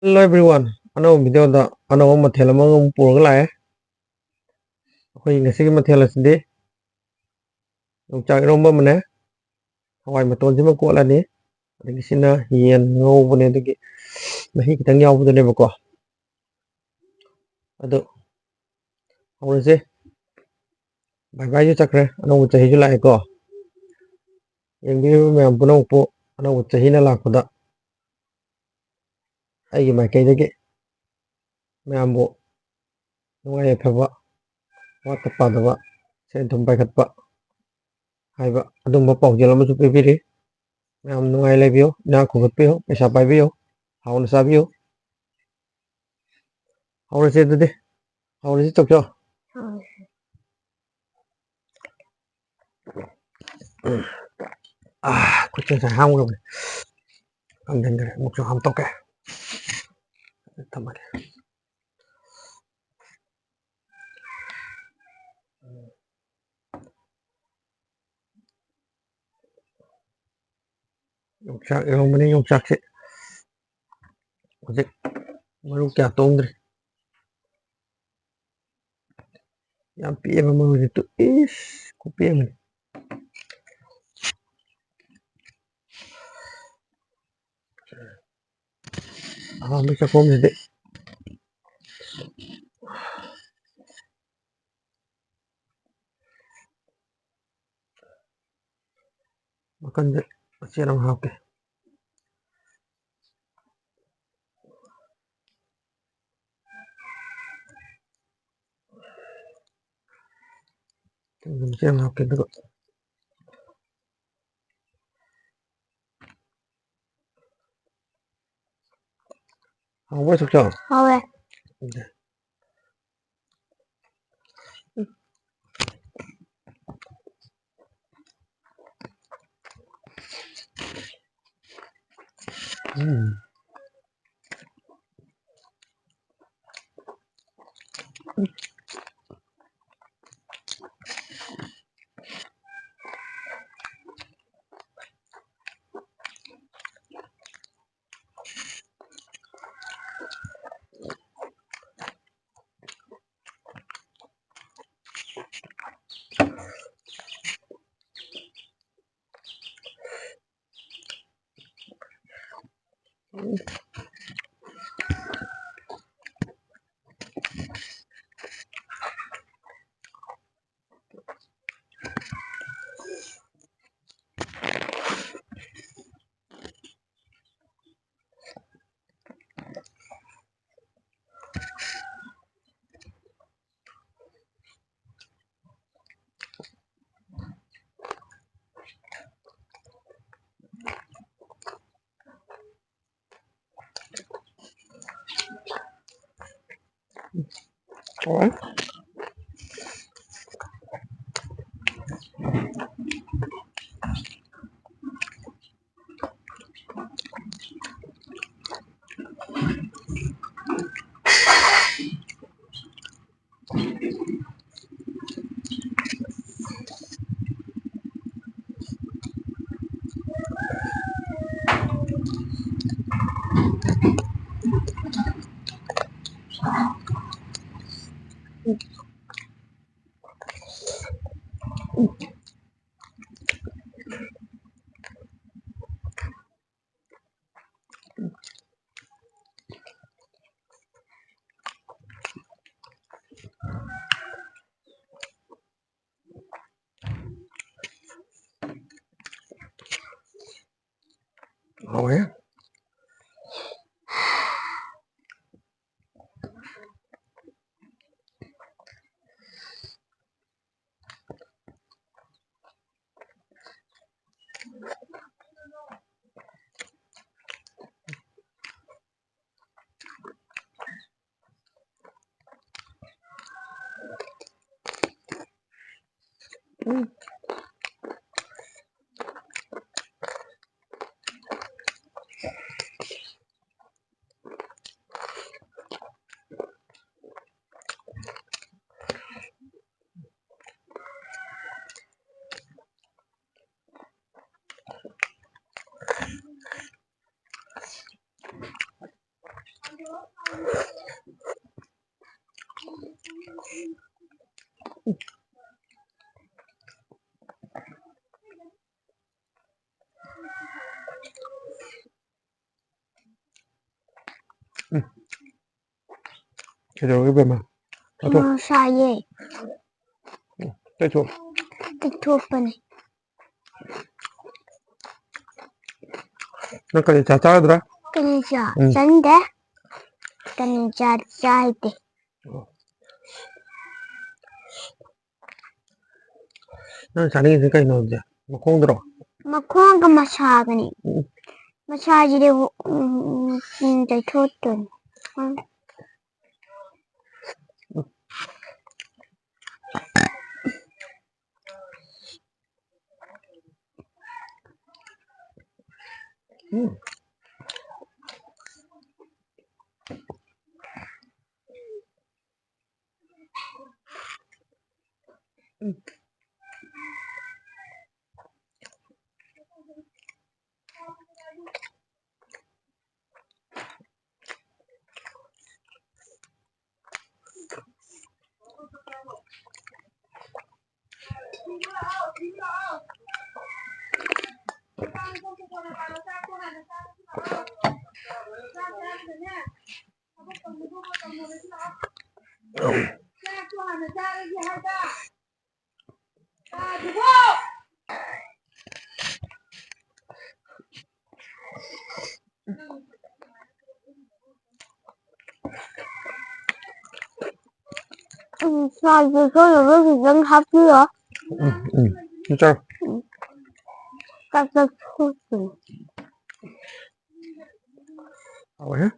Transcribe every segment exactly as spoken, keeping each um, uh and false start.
Hello everyone, ꯑꯅꯧꯕ video ꯗ ꯑꯅꯧꯕ ꯃꯊꯦꯜ ꯑꯃꯒ ꯑꯃꯨꯛ ꯄꯨꯔꯒ ꯂꯥꯛꯑꯦ꯫ ꯑꯩꯈꯣꯏ ꯉꯁꯤꯒꯤ ꯃꯊꯦꯜ ꯑꯁꯤꯗꯤ ꯌꯣꯡꯆꯥꯛ ꯏꯔꯣꯝꯕ ꯑꯃꯅꯦ, ꯍꯋꯥꯏ ꯃꯇꯣꯟꯁꯤꯃ ꯀꯣꯠꯂꯅꯤ, ꯑꯗꯒꯤ ꯁꯤꯅ ꯌꯦꯟ ꯉꯧꯕꯅꯦ, ꯑꯗꯨꯒꯤ ꯃꯍꯤ ꯈꯤꯇꯪ ꯌꯥꯎꯕꯗꯨꯅꯦꯕꯀꯣ꯫ ꯑꯗꯨ ꯍꯧꯔꯁꯦ꯫ ꯕꯥꯏ ꯕꯥꯏꯁꯨ ꯆꯠꯈ꯭ꯔꯦ, ꯑꯅꯧꯕ ꯆꯍꯤꯁꯨ ꯂꯥꯛꯑꯦꯀꯣ꯫ ꯌꯦꯡꯕꯤꯔꯤꯕ ꯃꯌꯥꯝ ꯄꯨꯝꯅꯃꯛꯄꯨ ꯑꯅꯧꯕ ꯆꯍꯤꯅ ꯂꯥꯛꯄꯗ ꯑꯩꯒꯤ ꯃꯥꯏꯀꯩꯗꯒꯤ ꯃꯌꯥꯝꯕꯨ ꯅꯨꯡꯉꯥꯏ ꯌꯥꯏꯐꯕ, ꯋꯥꯠꯇ ꯄꯥꯗꯕ, ꯁꯦꯟ ꯊꯨꯝ ꯄꯥꯏꯈꯠꯄ ꯍꯥꯏꯕ ꯑꯗꯨꯝꯕ ꯄꯥꯎꯖꯦꯜ ꯑꯃꯁꯨ ꯄꯤꯕꯤꯔꯤ꯫ ꯃꯌꯥꯝ ꯅꯨꯡꯉꯥꯏ ꯂꯩꯕꯤꯌꯨ, ꯏꯅꯥꯛ ꯈꯨꯟꯒꯠꯄꯤꯌꯨ, ꯄꯩꯁꯥ ꯄꯥꯏꯕꯤꯌꯨ, ꯍꯥꯎꯅ ꯆꯥꯕꯤꯌꯨ꯫ ꯍꯧꯔꯁꯦ ꯑꯗꯨꯗꯤ, ꯍꯧꯔꯁꯤ ꯇꯧꯆꯣ꯫ ꯑꯥ, ꯈꯨꯠꯁꯦ ꯉꯁꯥꯏ ꯍꯥꯝꯈ꯭ꯔꯕꯅꯦ꯫ ꯀꯪꯁꯤꯟꯈ꯭ꯔꯦ꯫ ꯑꯃꯨꯛꯁꯨ ꯍꯥꯝꯗꯣꯛꯀꯦ꯫ ꯊꯝꯃꯒꯦ꯫ ꯌꯣꯡꯆꯥꯛ ꯏꯔꯣꯝꯕꯅꯤ, ꯌꯣꯡꯆꯥꯛꯁꯦ꯫ ꯍꯧꯖꯤꯛ ꯃꯔꯨ ꯀꯌꯥ ꯇꯣꯡꯗ꯭ꯔꯤ꯫ ꯌꯥꯝ ꯄꯤꯛꯑꯦꯕ ꯃꯔꯨꯁꯦ꯫ ꯇꯨ-, ꯏꯁ, ꯈꯨꯄꯤꯛ ꯑꯃꯅꯤ꯫ ꯑꯍꯥꯟꯕ ꯆꯥꯛꯈꯣꯝꯁꯤꯗꯤ꯫ ꯃꯈꯟꯁꯦ ꯃꯆꯦꯠ ꯑꯃ ꯍꯥꯞꯀꯦ꯫ ꯃꯆꯦꯠ ꯑꯃ ꯍꯥꯞꯀꯦ, ꯑꯗꯨꯒ ꯍꯥꯎꯕ꯭ꯔꯥ, ꯁꯨꯛꯆꯥ? ꯍꯥꯎꯋꯦ꯫ ꯎꯝ꯫ ꯍꯥꯎꯋꯦ꯫ ꯍꯥꯎꯋꯦ꯫ ꯎꯝ꯫ ꯎꯝ꯫ ꯀꯩꯗꯧꯔꯒꯦ ꯕꯦꯝꯃ? ꯆꯥꯊꯣꯛ꯫ ꯃꯣꯔꯣꯛ ꯁꯥꯏꯌꯦ꯫ ꯎꯝ, ꯇꯩꯊꯣꯛ꯫ ꯇꯩꯊꯣꯛꯄꯅꯦ꯫ ꯅꯪ ꯀꯂꯦꯖꯥ ꯆꯥꯒꯗ꯭ꯔꯥ? ꯀꯂꯦꯖꯥ ꯎꯝ꯫ ꯆꯥꯅꯤꯡꯗꯦ꯫ ꯀꯂꯦꯖꯥ ꯆꯥꯏꯗꯦ꯫ ꯑꯣ꯫ ꯅꯪ ꯆꯥꯅꯤꯡꯉꯤꯁꯦ ꯀꯩꯅꯣ ꯑꯗꯨꯗꯤ? ꯃꯈꯣꯡꯗꯨꯔꯣ? ꯃꯈꯣꯡꯒ ꯃꯁꯥꯒꯅꯤ꯫ ꯎꯝ꯫ ꯃꯁꯥꯁꯤꯗꯤ, ꯎꯝ, ꯎꯝ, ꯇꯩꯊꯣꯛꯇꯣꯏꯅꯤ꯫ ꯎꯝ꯫ ꯎꯝ꯫ ꯎꯝ꯫ ꯎꯝ, ꯁꯥꯏꯗ ꯁꯣꯏꯗꯕ ꯈꯤꯇꯪ ꯍꯥꯞꯄꯤꯔꯣ꯫ ꯎꯝ, ꯎꯝ꯫ ꯆꯥꯎ꯫ ꯎꯝ꯫ ꯆꯥꯛ ꯆꯥꯊꯣꯛꯇꯣꯏꯅꯦ꯫ ꯍꯥꯎꯋꯦꯍꯦ꯫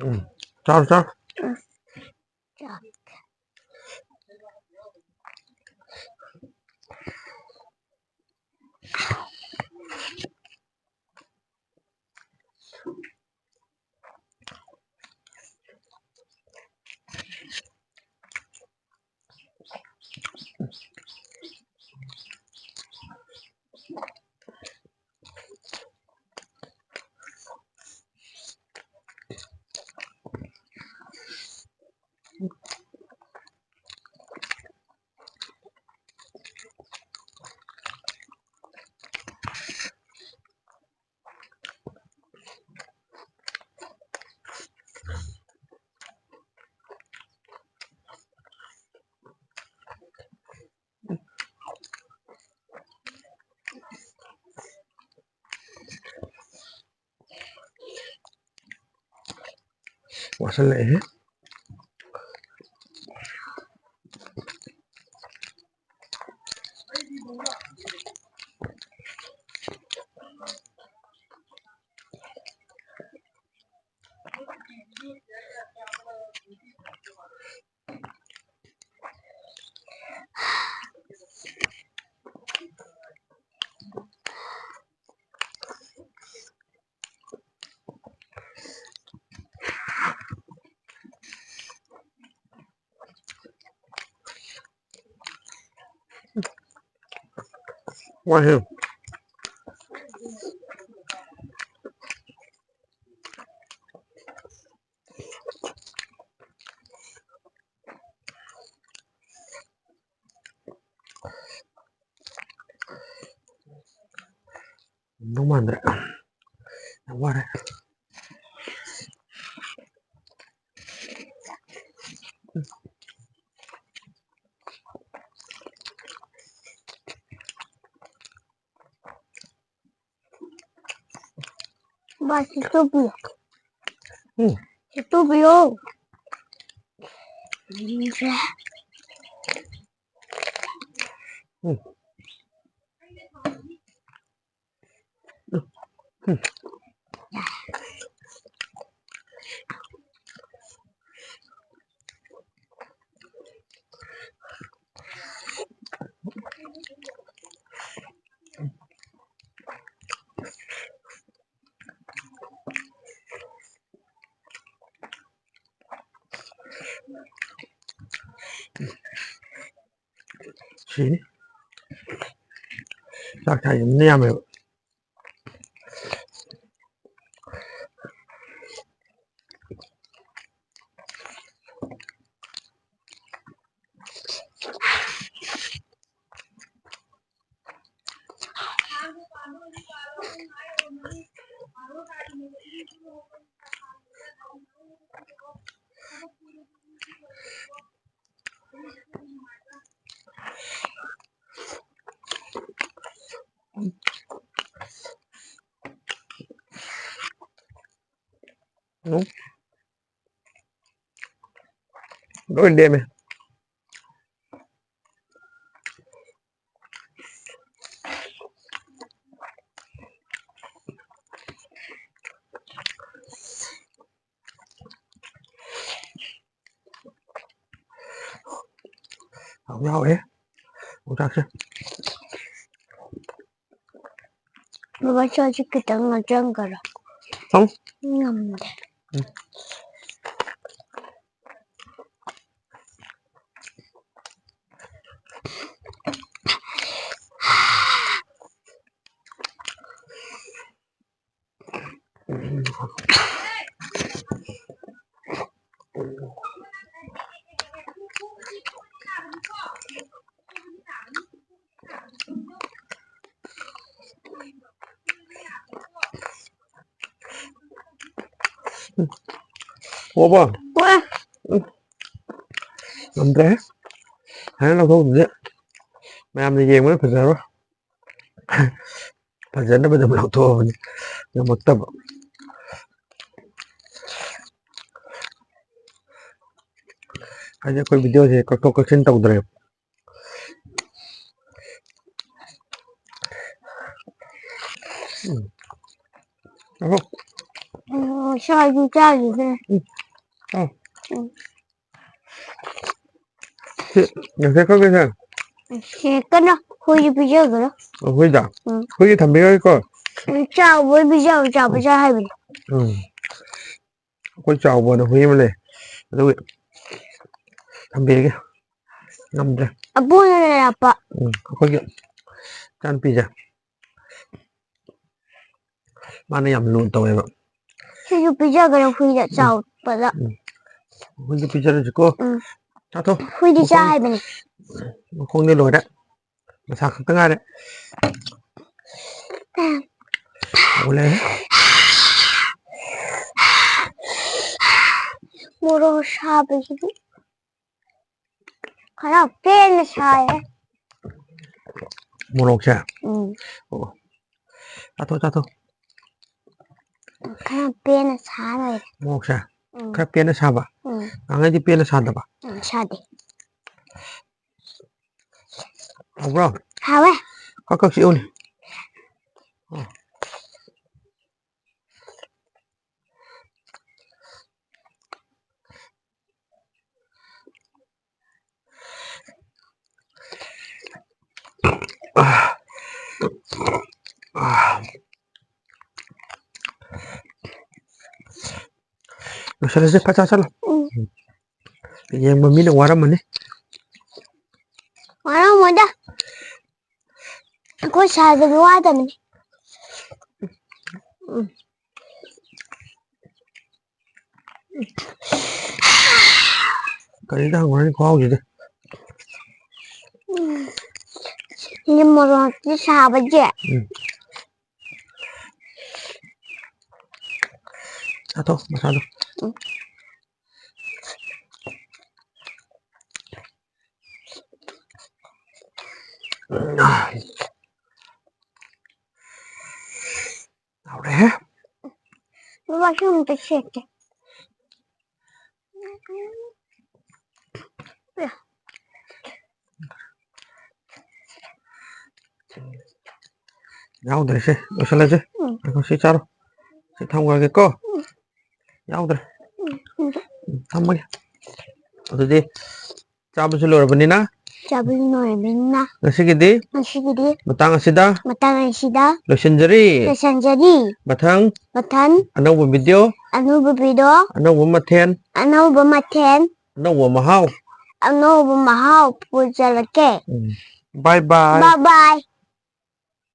ꯎꯝ, ꯆꯥꯎ, ꯆꯥꯎ꯫ ꯎꯝ꯫ ꯆꯥꯁꯜꯂꯛꯑꯦ꯫ ꯋꯥꯍꯦ꯫ ꯉꯝꯗꯧ ꯃꯥꯟꯗ꯭ꯔꯦ꯫ ꯌꯥꯝ ꯋꯥꯔꯦ꯫ ꯕꯥ, ꯁꯤ ꯇꯨꯕꯤꯌꯣ꯫ ꯎꯝ꯫ ꯁꯤ ꯇꯨꯕꯤꯌꯣ꯫ ꯎꯝ꯫ ꯁꯤꯅꯤ꯫ ꯆꯥꯛ ꯊꯥꯏꯁꯦ ꯃꯤꯅ ꯌꯥꯝꯃꯦꯕ꯫ ꯎꯝ꯫ ꯂꯣꯏ ꯂꯦꯝꯃꯦ꯫ ꯍꯥꯎꯗꯤ ꯍꯥꯎꯋꯦ ꯌꯣꯡꯆꯥꯛꯁꯦ꯫ ꯕꯕꯥ, ꯆꯥꯁꯤ ꯈꯤꯇꯪ ꯉꯥꯛꯆꯪꯈꯔꯣ꯫ ꯊꯝ꯫ ꯉꯝꯗꯦ꯫ ꯎꯝ꯫ ꯑꯣꯕ꯫ ꯋꯥ꯫ ꯉꯝꯗ꯭ꯔꯦ꯫ ꯍꯥꯏꯅ ꯂꯧꯊꯣꯛꯄꯁꯦ ꯃꯌꯥꯝꯅ ꯌꯦꯡꯕꯗ ꯐꯖꯔꯣꯏ꯫ ꯐꯖꯅꯕ ꯑꯗꯨꯝ ꯂꯧꯊꯣꯛꯑꯕꯅꯤ꯫ ꯉꯝꯃꯛꯇꯕ꯫ ꯍꯥꯏꯗꯤ ꯑꯩꯈꯣꯏ ꯚꯤꯗꯤꯑꯣꯁꯦ ꯀꯛꯊꯣꯛ ꯀꯛꯁꯤꯟ ꯇꯧꯗ꯭ꯔꯦꯕ꯫ ꯎꯝ꯫ ꯑꯍꯣ꯫ ꯎꯝ, ꯁ꯭ꯋꯥꯏꯗꯤ ꯆꯥꯈꯤꯁꯦ꯫ ꯎꯝ꯫ ꯑꯧ꯫ ꯎꯝ꯫ ꯁꯤ ꯉꯁꯥꯏ ꯈꯪꯗꯦ ꯁꯦ꯫ ꯁꯦ ꯀꯟꯅ ꯍꯨꯏꯁꯨ ꯄꯤꯖꯈ꯭ꯔꯣ꯫ ꯑꯣ, ꯍꯨꯏꯗ? ꯎꯝ꯫ ꯍꯨꯏꯒꯤ ꯊꯝꯕꯤꯔꯣꯏꯀꯣ꯫ ꯎꯝ, ꯆꯥꯎꯕ ꯄꯤꯖꯕ, ꯆꯥꯎꯕ ꯆꯥ ꯍꯥꯏꯕꯅꯤ꯫ ꯎꯝ꯫ ꯑꯩꯈꯣꯏ ꯆꯥꯎꯕꯅ ꯍꯨꯏ ꯑꯃ ꯂꯩ꯫ ꯑꯗꯨꯒꯤ ꯊꯝꯕꯤꯔꯒꯦ꯫ ꯉꯝꯗ꯭ꯔꯦ꯫ ꯑꯕꯨꯡꯅ ꯂꯩꯔꯛꯄ꯫ ꯎꯝ, ꯑꯩꯈꯣꯏꯒꯤ ꯏꯆꯥꯅꯨꯄꯤꯁꯦ꯫ ꯃꯥꯅ ꯌꯥꯝ ꯂꯨꯅ ꯇꯧꯋꯦꯕ꯫ ꯁꯤꯁꯨ ꯄꯤꯖꯈ꯭ꯔꯦ ꯍꯨꯏꯗ ꯎꯝ꯫ ꯆꯥꯎꯔꯛꯄꯗ꯫ ꯎꯝ꯫ ꯍꯨꯏꯗ ꯄꯤꯖꯔꯁꯤꯀꯣ꯫ ꯎꯝ꯫ ꯆꯥꯊꯣꯛ꯫ ꯍꯨꯏꯗꯤ ꯆꯥ ꯃꯈꯣꯡ-, ꯍꯥꯏꯕꯅꯦ꯫ ꯃꯈꯣꯡꯗꯤ ꯂꯣꯏꯔꯦ꯫ ꯃꯁꯥ ꯈꯛꯇ ꯉꯥꯏꯔꯦ꯫ ꯎꯝ꯫ ꯍꯧꯒꯠꯂꯛꯑꯦ꯫ ꯃꯣꯔꯣꯛ ꯁꯥꯕꯁꯤꯗꯤ꯫ ꯈꯔ ꯄꯦꯟꯅ ꯁꯥꯏꯍꯦ꯫ ꯃꯣꯔꯣꯛꯁꯦ? ꯎꯝ꯫ ꯑꯣ꯫ ꯆꯥꯊꯣꯛ, ꯆꯥꯊꯣꯛ꯫ ꯈꯔ ꯄꯦꯟꯅ ꯁꯥ ꯂꯣꯏꯔꯦ꯫ ꯃꯣꯔꯣꯛꯁꯦ? ꯎꯝ꯫ ꯈꯔ ꯄꯦꯟꯅ ꯁꯥꯕ꯫ ꯎꯝ꯫ ꯉꯍꯥꯟꯉꯩꯗꯤ ꯄꯦꯟꯅ ꯁꯥꯗꯕ꯫ ꯎꯝ, ꯁꯥꯗꯦ꯫ ꯍꯥꯎꯕ꯭ꯔꯣ? ꯍꯥꯎꯋꯦ꯫ ꯀꯛ ꯀꯛ ꯆꯤꯛꯎꯅꯦ꯫ ꯑꯣ꯫ ꯂꯣꯏꯁꯤꯜꯂꯁꯦ, ꯐꯠ ꯆꯥꯁꯜꯂꯣ꯫ ꯎꯝ꯫ ꯌꯦꯡꯕ ꯃꯤꯅ ꯋꯥꯔꯝꯃꯅꯤ꯫ ꯋꯥꯔꯝꯃꯣꯏꯗ꯫ ꯑꯩꯈꯣꯏ ꯁꯥꯗꯕꯤ ꯋꯥꯗꯕꯅꯤ꯫ ꯎꯝ꯫ ꯀꯔꯤꯗ ꯍꯪꯉꯨꯔꯅꯤ ꯈꯨꯍꯥꯎꯁꯤꯗꯤ꯫ ꯎꯝ꯫ ꯁꯤꯗꯤ ꯃꯣꯔꯣꯛꯀꯤ ꯁꯥꯕꯁꯦ꯫ ꯎꯝ꯫ ꯆꯥꯊꯣꯛ, ꯃꯁꯥꯗꯣ꯫ ꯎꯝ꯫ ꯍꯥꯎꯔꯦꯍꯦ꯫ ꯕꯕꯥ, ꯁꯤ ꯑꯃꯨꯛꯇ ꯁꯦꯠꯀꯦ꯫ ꯌꯥꯎꯗ꯭ꯔꯦꯁꯦ, ꯂꯣꯏꯁꯤꯜꯂꯁꯦ꯫ ꯎꯝ꯫ ꯉꯥꯏꯈꯣ, ꯁꯤ ꯆꯥꯔꯣ꯫ ꯁꯤ ꯊꯝꯈ꯭ꯔꯒꯦꯀꯣ꯫ ꯎꯝ꯫ ꯌꯥꯎꯗ꯭ꯔꯦ꯫ ꯎꯝ, ꯎꯝ꯫ ꯎꯝ, ꯊꯝꯃꯒꯦ꯫ ꯑꯗꯨꯗꯤ ꯆꯥꯕꯁꯨ ꯂꯣꯏꯔꯕꯅꯤꯅ꯫ ꯆꯥꯕꯁꯨ ꯂꯣꯏꯔꯕꯅꯤꯅ꯫ ꯉꯁꯤꯒꯤꯗꯤ꯫ ꯉꯁꯤꯒꯤꯗꯤ꯫ ꯃꯇꯥꯡ ꯑꯁꯤꯗ꯫ ꯃꯇꯥꯡ ꯑꯁꯤꯗ꯫ ꯂꯣꯏꯁꯤꯟꯖꯔꯤ꯫ ꯂꯣꯏꯁꯤꯟꯖꯔꯤ꯫ ꯃꯊꯪ꯫ ꯃꯊꯪ꯫ ꯑꯅꯧꯕ video꯫ ꯑꯅꯧꯕ video꯫ ꯑꯅꯧꯕ ꯃꯊꯦꯜ꯫ ꯑꯅꯧꯕ ꯃꯊꯦꯜ꯫ ꯑꯅꯧꯕ ꯃꯍꯥꯎ꯫ ꯑꯅꯧꯕ ꯃꯍꯥꯎ ꯄꯨꯖꯔꯛꯀꯦ꯫ ꯎꯝ꯫ Bye bye꯫ Bye bye꯫